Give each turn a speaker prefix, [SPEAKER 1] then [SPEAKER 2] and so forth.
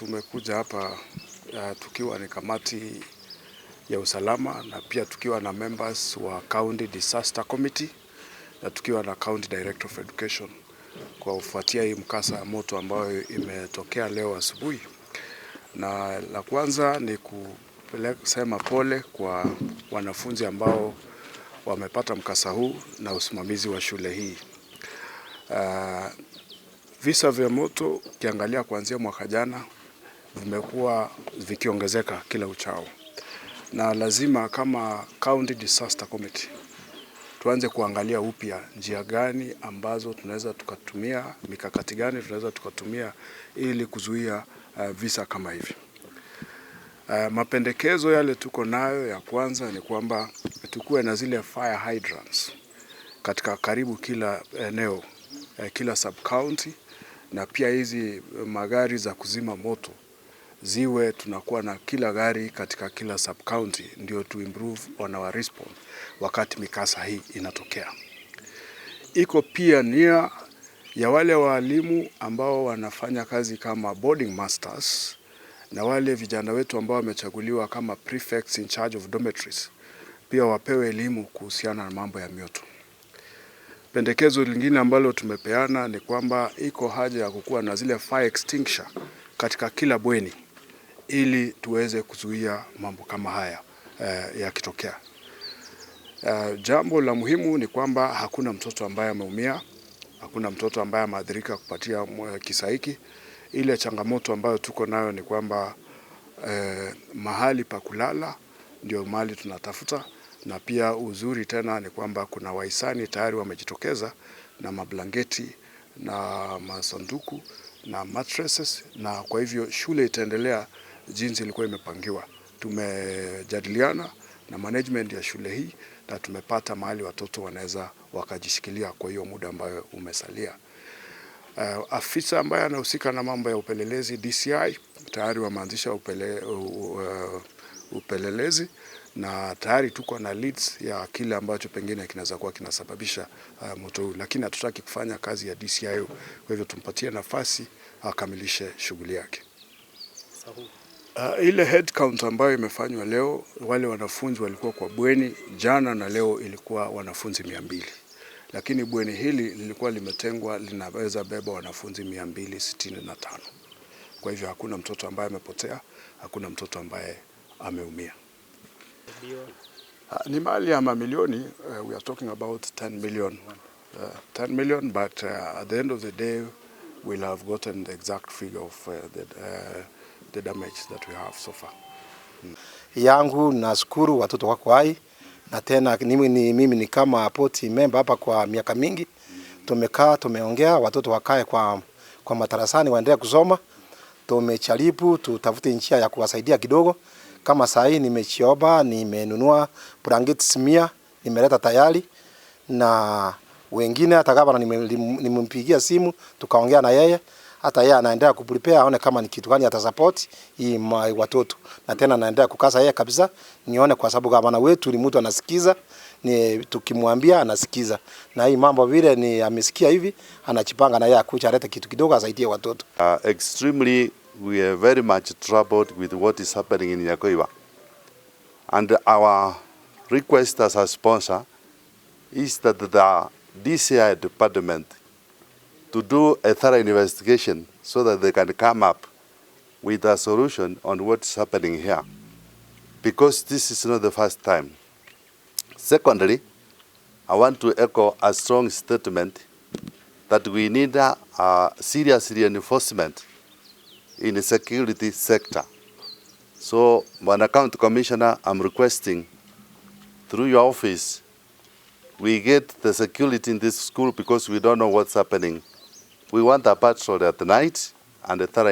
[SPEAKER 1] Tumekuja hapa tukiwa ni kamati ya usalama na pia tukiwa na members wa County Disaster Committee na tukiwa na County Director of Education kwa kufuatia hii mkasa ya moto ambayo imetokea leo asubuhi. Na la kwanza ni kusema pole kwa wanafunzi ambao wamepata mkasa huu na usimamizi wa shule hii. Visa vya moto ukiangalia kuanzia mwaka jana vimekuwa vikiongezeka kila uchao, na lazima kama County Disaster Committee tuanze kuangalia upya njia gani ambazo tunaweza tukatumia, mikakati gani tunaweza tukatumia ili kuzuia visa kama hivi. Mapendekezo yale tuko nayo, ya kwanza ni kwamba tukuwe na zile fire hydrants katika karibu kila eneo, kila sub county, na pia hizi magari za kuzima moto ziwe tunakuwa na kila gari katika kila sub county, ndio to improve on our response wakati mikasa hii inatokea. Iko pia nia ya wale walimu ambao wanafanya kazi kama boarding masters na wale vijana wetu ambao wamechaguliwa kama prefects in charge of dormitories pia wapewe elimu kuhusiana na mambo ya mioto. Pendekezo lingine ambalo tumepeana ni kwamba iko haja ya kukuwa na zile fire extinguisher katika kila bweni ili tuweze kuzuia mambo kama haya yakitokea. Jambo la muhimu ni kwamba hakuna mtoto ambaye ameumia, hakuna mtoto ambaye ameathirika kupatia kisa hiki. Ile changamoto ambayo tuko nayo ni kwamba mahali pa kulala ndio mahali tunatafuta, na pia uzuri tena ni kwamba kuna wahisani tayari wamejitokeza na mablanketi na masanduku na mattresses, na kwa hivyo shule itaendelea jinsi ilikuwa imepangiwa. Tumejadiliana na management ya shule hii na tumepata mahali watoto wanaweza wakajishikilia kwa hiyo muda ambayo umesalia. Afisa ambaye anahusika na mambo ya upelelezi, DCI, tayari wameanzisha upelelezi na tayari tuko na leads ya kile ambacho pengine kinaweza kuwa kinasababisha moto huu, lakini hatutaki kufanya kazi ya DCI, kwa hivyo tumpatie nafasi akamilishe shughuli yake. Ile head count ambayo imefanywa leo, wale wanafunzi walikuwa kwa bweni jana na leo ilikuwa wanafunzi 200, lakini bweni hili lilikuwa limetengwa linaweza beba wanafunzi 265. Kwa hivyo hakuna mtoto ambaye amepotea, hakuna mtoto ambaye ameumia. Ni mali ya mamilioni, we are talking about 10 million. 10 million, but at the end of the day we'll have gotten the exact figure of the damage that we have so far.
[SPEAKER 2] Yangu nashukuru watoto wako hai na tena mimi ni kama board member hapa kwa miaka mingi. Tumekaa, tumeongea watoto wakae kwa madarasani waendelee kusoma. Tumejaribu tutafute njia ya kuwasaidia kidogo. Kama saa hii nimechiomba, nimenunua blanketi 100, nimeleta tayari, na wengine hata kama nimempigia simu tukaongea na yeye, hata yeye anaendelea kuprepare aone kama ni kitu gani atasupport hii watoto, na tena anaendelea kukaza yeye kabisa nione, kwa sababu gavana wetu ni mtu anasikiza, ni tukimwambia anasikiza, na hii mambo vile ni amesikia hivi anajipanga na yeye akuja alete kitu kidogo asaidie watoto.
[SPEAKER 3] Extremely, we are very much troubled with what is happening in Nyakoiba. And our request as a sponsor is that the DCI department to do a thorough investigation so that they can come up with a solution on what's happening here, because this is not the first time. Secondly, I want to echo a strong statement that we need a serious reinforcement in the security sector. So, Bwana County Commissioner, I'm requesting through your office we get the security in this school because we don't know what's happening. We want a patrol at night and a thorough